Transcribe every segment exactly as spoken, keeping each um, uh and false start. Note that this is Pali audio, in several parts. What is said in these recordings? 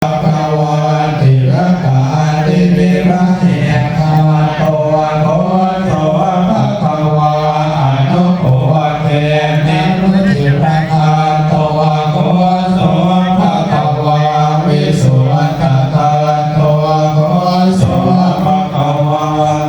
Bhagavā tilakanti virahetvā, kho so bhagavā anupoggena ruciragatā, kho so bhagavā visuddhagato, kho so bhagavā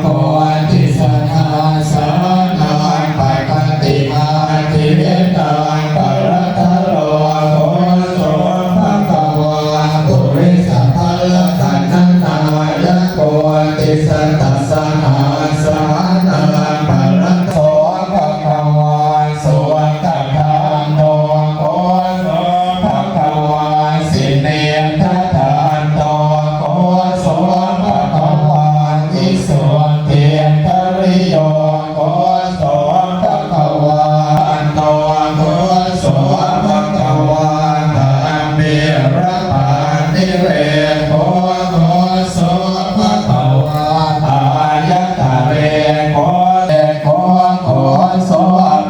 bodhisatta- -ssānaṃ paṭhaṭhikā cetaṃ parataro, kho so bhagavā purisalokcharaṇāyako tisatta- -sahassānaṃ parataro, kho so bhagavā suddhadhatto, kho so bhagavā sinīdhadhatto, kho so bhagavā visuddhindriyo, kho so bhagavā to, kho so bhagavā gambhīrapaṇidhiko, kho so bhagavā ayatariko, kho so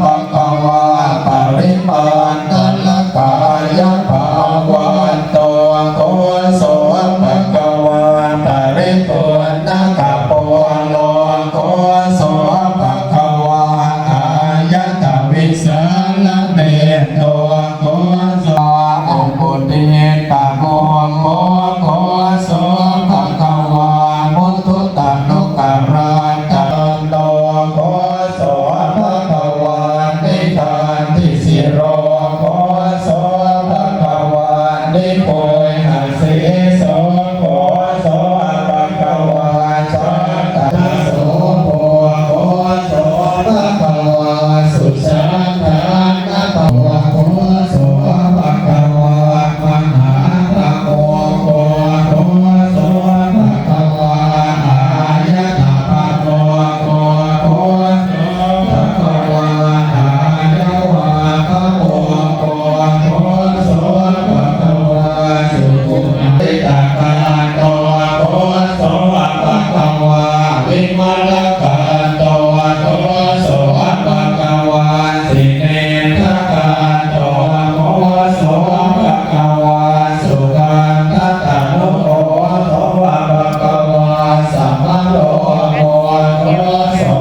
bhagavā parimandarakāyabhāvanto, kho so bhagavā paripuṇṇakapoṇṇo, kho so bhagavā āyatavijjālaneto, kho so bhagavā mudutānukaranto, kho so bhagavā nikkhandisīlo, kho so bhagavā nigghosīso, kho so bhagavā santandasubhū, kho so bhagavā susaṭṭhānabhāvo, kho so bhagavā mahāpamokkhā, kho so bhagavā āyaspamokkho, kho so bhagavā āyavajjapamokkhā, kho so bhagavā suguṇāhitagatto, kho so bhagavā vimalagatto, kho so bhagavā sinīdhagato, kho so bhagavā sugaṭṭhakaṇugo, kho so bhagavā samālomo, kho so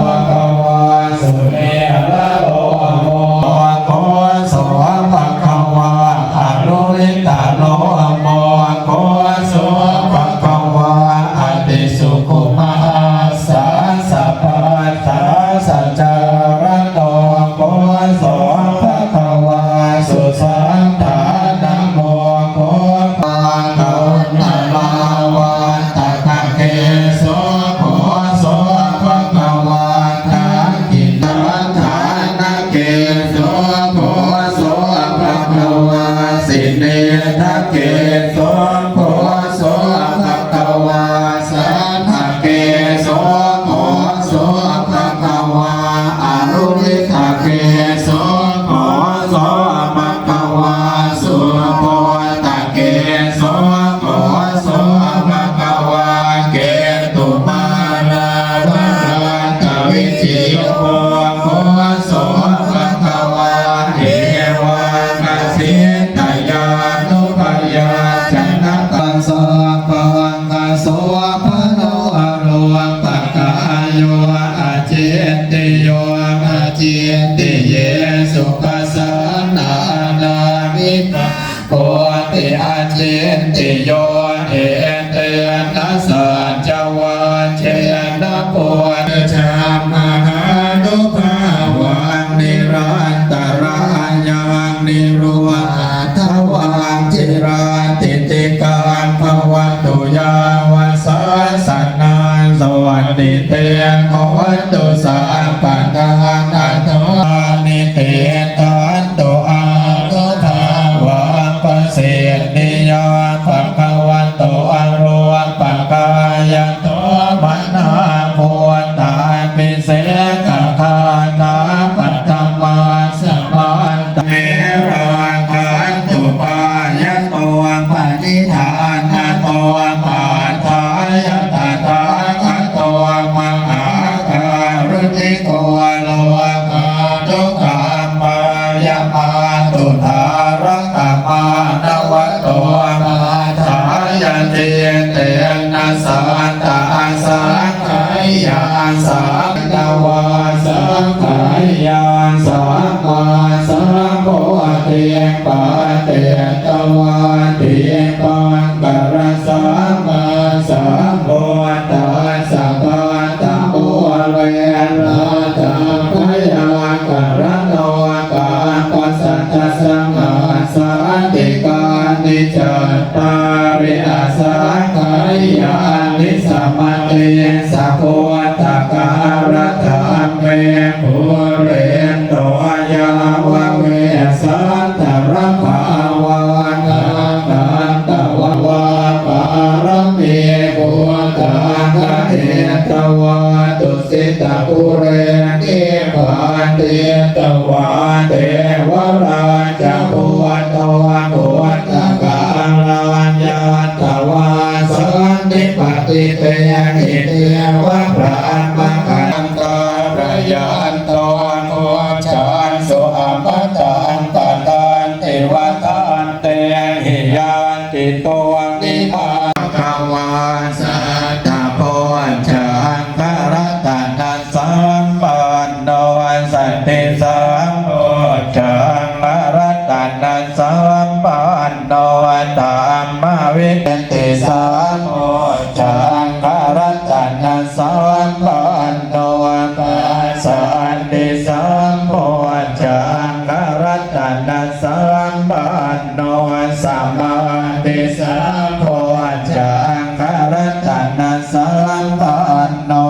bhagavā sunirālomo, kho so bhagavā aruḷhicirālomo, kho so bhagavā atikubhumahāsājjapattasacchāraṇo, kho so bhagavā susaṭṭhānamokkhā, kho so bhagavā kuṇḍalavātakakeso, kho so bhagavā dakkhiṇānāgakeso, kho so bhagavā sinīdhakeso, kho so bhagavā sattakeso, kho so bhagavā aruḷhicirākeso, kho so bhagavā suvaṇṇakeso, kho so bhagavā ketumālāharaṃ vijiyo, kho so bhagavā evākasittayānubhayā janakā sabbaṃ kaso pāṇabhāro akantaṃ yo acintayuṃ acintayī sukhasānaṃ anavijjā hoti acintayo etena saccavajjena buddhajjhaṃ mahānubhāvaṃ nirantarāyaṃ nirupaddavaṃ ciraṭṭhitikaṃ bhavatu yāva sāsanaṃ sotthi te hotu sabbadā. Athopi me tiṭṭhantu ānubhāvaṃ pasiddhiyā bhagavato arūpakāyato maṇābhūtābhisekhagāthā paṭhamā samantā me rakkhantu bhāyato paṇidhānato paṭṭhāya tathāgato mahākāruṇiko lokānukampāya mātu ṭhārakkhamānavato paṭṭhā yaṃ sammānāvā saṅkhāyaṃ sammāsambodhiṃ patiṭṭhāvā dīpaṅkarasammāsambuddhassa paṭhamūle rājagahayākaraṇo kappasatthasahassaṭṭhikāni cattāri asaṅkhāyāni samatiṃsa buddhakāladhammehi puriṃso yāva vessantaraṃ bhāvanābhaddantavā pāramī buddhaṅga etvā tusitapure nibbanditvā devarājabhūto buddhakālaṃ yatvā sannipatite devabrahmagaṇā ṭhānayanto bojjhaṃsu amataṃ padanti vadantehi yaṃ kitunni bhagavā sattabojjhaṅgaratanasam panno sattisambojjhaṅgaratanasam panno dhammavicaranti sambojjhaṅgaratanasam panno passaddhisambojjhaṅgaratanasam panno samādhisambojjhaṅgaratanasam panno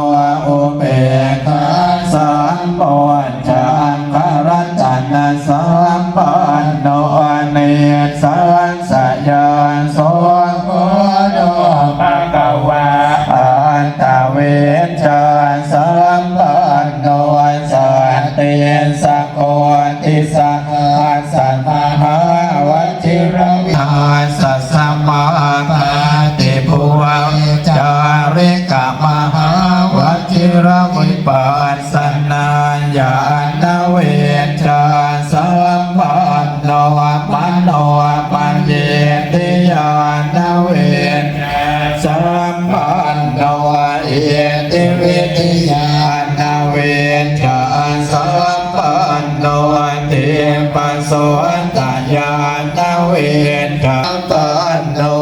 upekkhāsambojjhaṅgaratanasam panno nissangsayaṃ sotthi bhagavā aṭṭhavijjāsampanno sattissa koṭisahassamahavajiravi samapattibhuvaṃ cārika mahāvajiravipassanañāṇa vijjāsampanno manomayitthiñāṇa vijjāsampanno iddhivijjāñāṇa vijjāsampanno dibbasotañāṇa vijjāsampanno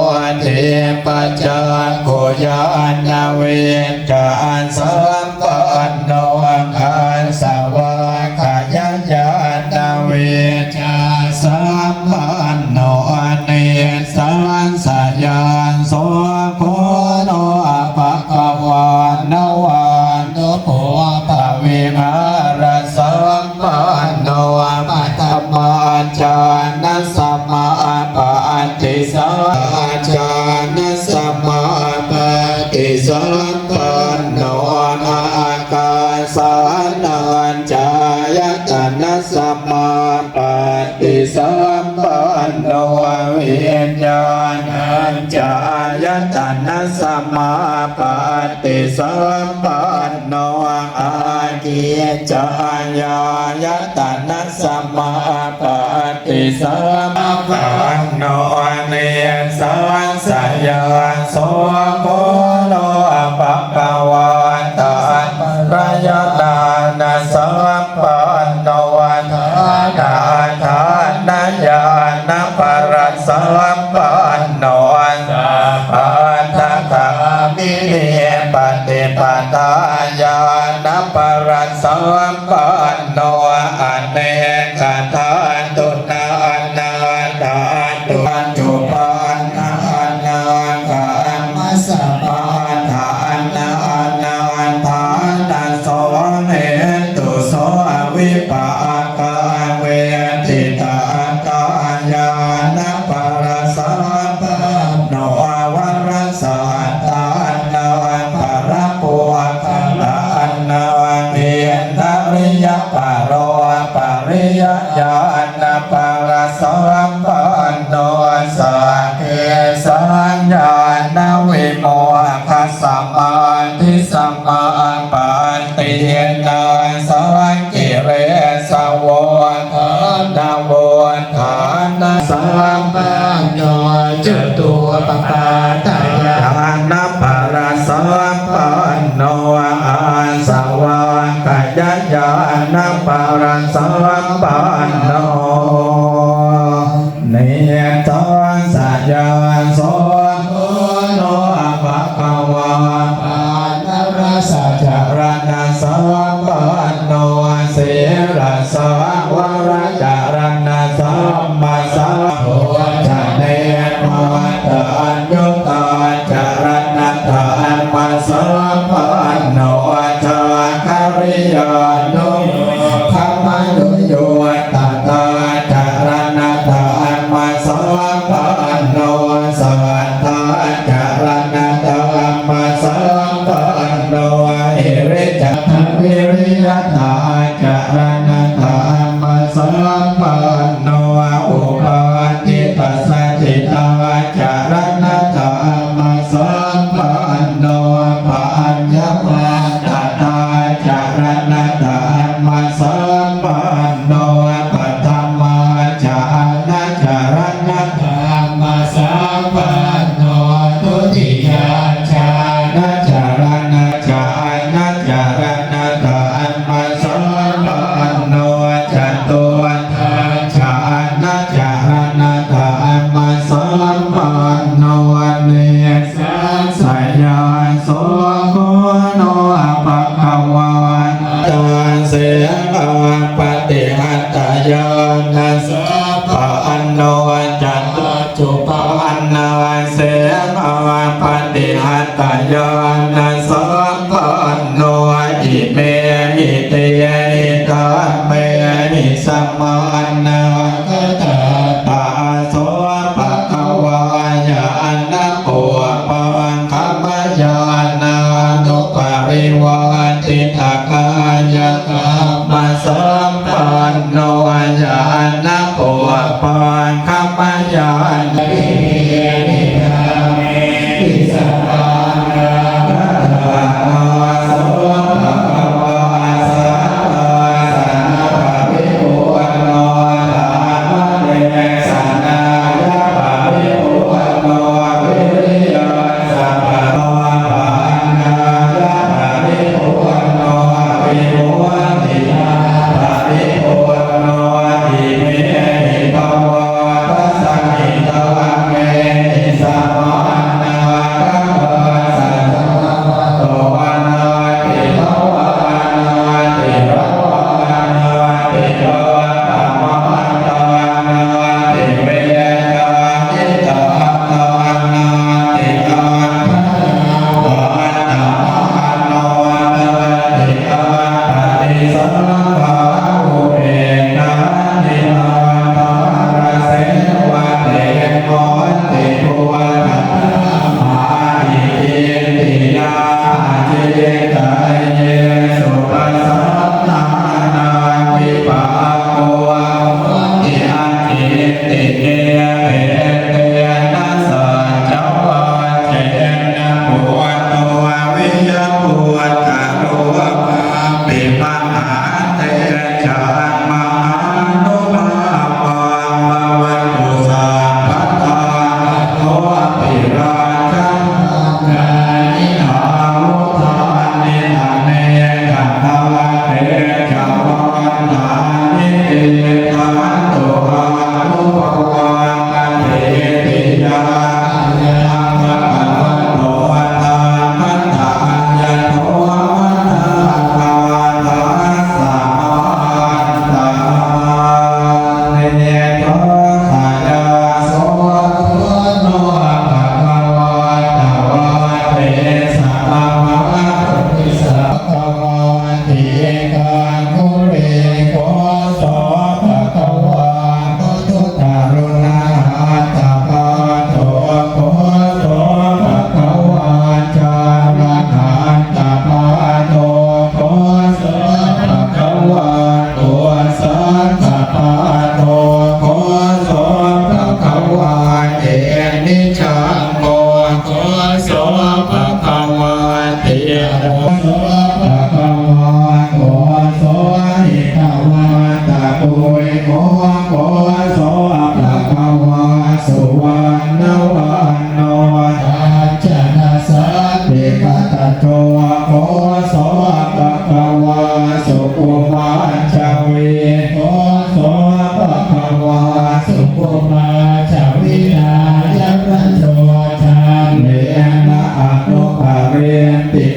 dibbacakkhūñāṇa vijjāsampanno āsavakkhayāñāṇa vijjāsampanno nissangsayaṃ sotthi bhagavā navānubhāvavihārasampanno paṭhamajjhānasamāpatti samādhijjhānasamāpatti sampanno ākāsānañcāyatanasamāpatti sampanno viññāṇañcāyatanasamāpatti sampanno ākiñcāyāyatanasamāpatti sampanno nissangsayaṃ sotthi bhagavā tapparañāṇasampanno dhataraṭṭhañāṇaparasampanno sabbattha gāminī paṭipadā ñāṇaparasampanno anekadhātuna anatthātu paccuppannañāṇaṃ kammassapādā ananthānaso hetuso vipākaveditatthā ñāṇaparasampanno varasatānaṃ varapuggalānaṃ indriyapalopariyāñāṇaparasampanno sakkesaññāṇavimokkhasamādhisamāpatti nāsaṅkilisavuḍḍhānavutthānasampanno catuppadāyāṇaparasampanno parasampanno, nissajjāso guṇo bhagavā, paññāya ñāṇasampanno, sīlassa varacaraṇasammasā, bhojane mātā ññutā caraṇadhammasampanno, cakkhayānuyogamanuyo- ttā caraṇadhammasampanno, saddhacaraṇadhammasampanno, hiricakkhaviriyattā caraṇadhammasampanno, upāditasajjhitācaraṇadhammasampanno, paññāpadātā caraṇadhammasampanno, paṭhamajjhānacaraṇadhammasampanno, dutiyajjhānacaraṇadhammasampanno, catūhajjhānacaraṇadhammasampanno, ni- ssajjāso guṇo bhagavā, taṃsaṃ appaṭihatāñāṇasampanno, cakkhupaṇṇāsehappatihatāñāṇasampanno, imehi tehi dhammehi samānā- gatā, so bhagavā ñāṇapubbaṅgamañāṇānuppaṭivattitakāya kammasampanno, ñāṇapubbaṅgamañāṇā-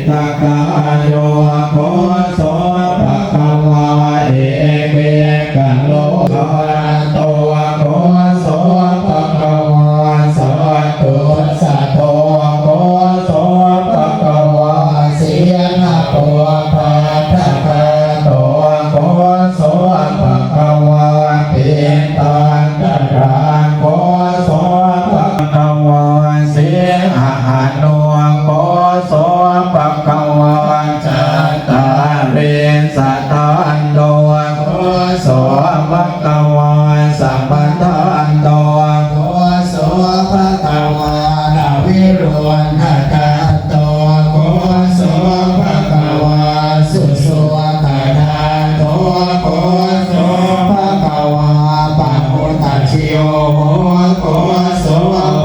Sakāyo kho so bhagavā ekekalokhato kho so bhagavā sattu sato kho so bhagavā sīlabbatato kho so bhagavā tiṭṭhaṅkarā kho so bhagavā sīlahano kho so bhagavā cattāri sattanto kho so bhagavā sabbatanto kho so bhagavā aviruḷhatato kho so bhagavā susuddhatato kho so bhagavā pahudajjīvo kho so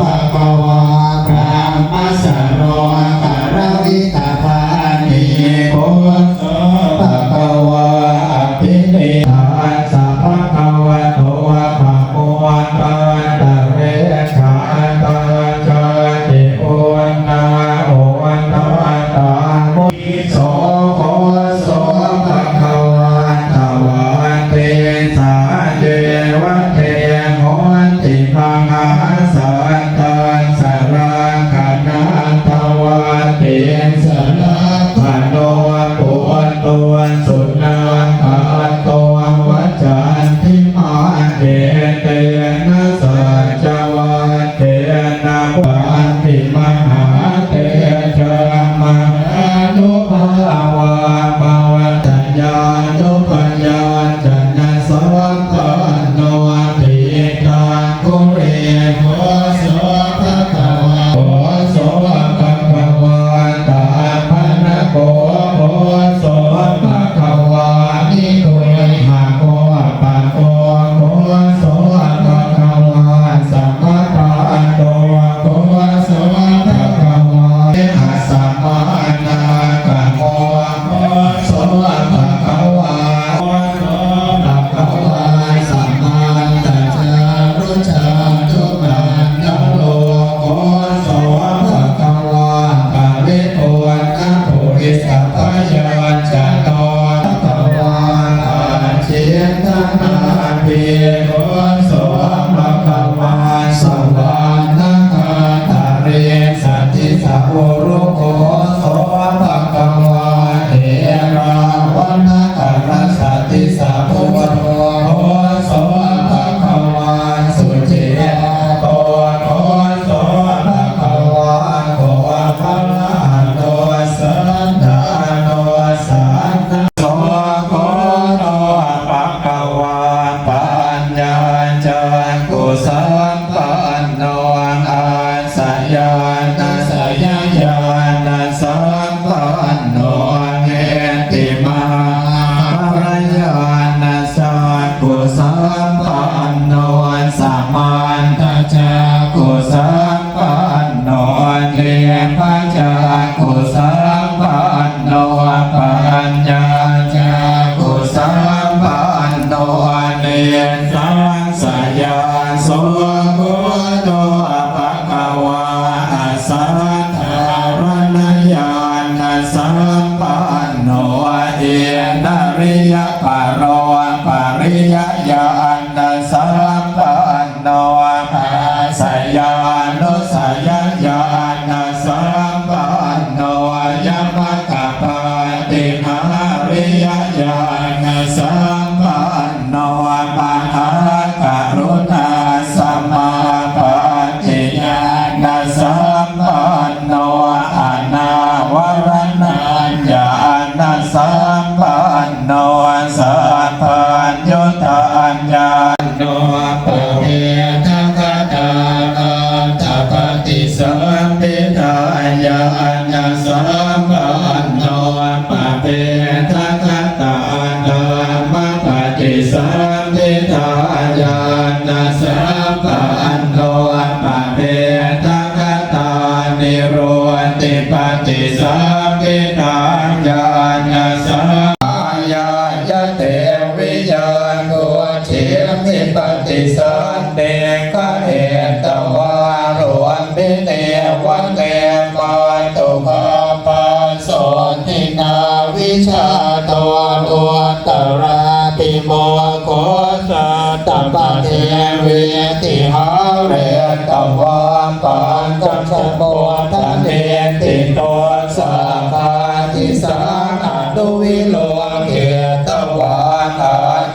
bhagavā brahmasārokaravītasāraṇī kho so bhagavā abhini tassa bhagavato bhagavāntarejātā jātipuṇṇaoṇātabbo so kho so bhagavā dvattiṃsāyeva te honti mahāsattaṃ salākkhanaṃ dvattiṃsalakkhaṇo buddho sunakkhato va candimā etena saccavajjena bhavati mahātejā mahānubhāvā bhāvantayanupayañjanasampanno diṭṭhaṅgulī kho so bhagavā kho so bhagavā tapphaṇako kho so bhagavā niguyhako pako kho so bhagavā samādato kho so bhagavā asamaṇāgamo kho so bhagavā kho so bhagavā samantacārujānumantharo kho so bhagavā paripuṇṇapurisapujjhāno bhagavā ācindamānī kho so bhagavā savānakātarissaddhisabburo kho so bhagavā erāvaṇakarassa disābubbuto kho so bhagavā suciratto kho so bhagavā koṇḍañño sandhāno saṇhāso kho so bhagavā paññācakkhusampanno āsayānāsayāñāṇasampanno etimānārāyaṇacakk khusampanno samantacakkusampanno dibbacakkhusampanno paññācakkhusampanno nissangsayaṃ so kho so bhagavā asadhāraṇañāṇasampanno indriyaparo pariññāñāṇasampanno āsayānusayāñāṇasampanno yamakapaṭinihāriyañāṇasampanno mahākaruṇāsamāpattiñāṇasampanno anāvaraṇañāṇasampanno sabbaññutañāṇo pabbe ṭṭhagāthā gāthāpaṭisaṅkhippaññāṇasampanno pabbe ṭṭhagāthā dhammapaṭisaṅkhitāñāṇasampanno pabbe ṭṭhagāthā nirutti paṭisaṅkhitāñāṇasampanno yā deviyā khuddimhi paṭisaṅkhyetvā lumphinevaññe Jato uttarābhimukho sattapāṇi vihāretvā pañcasamup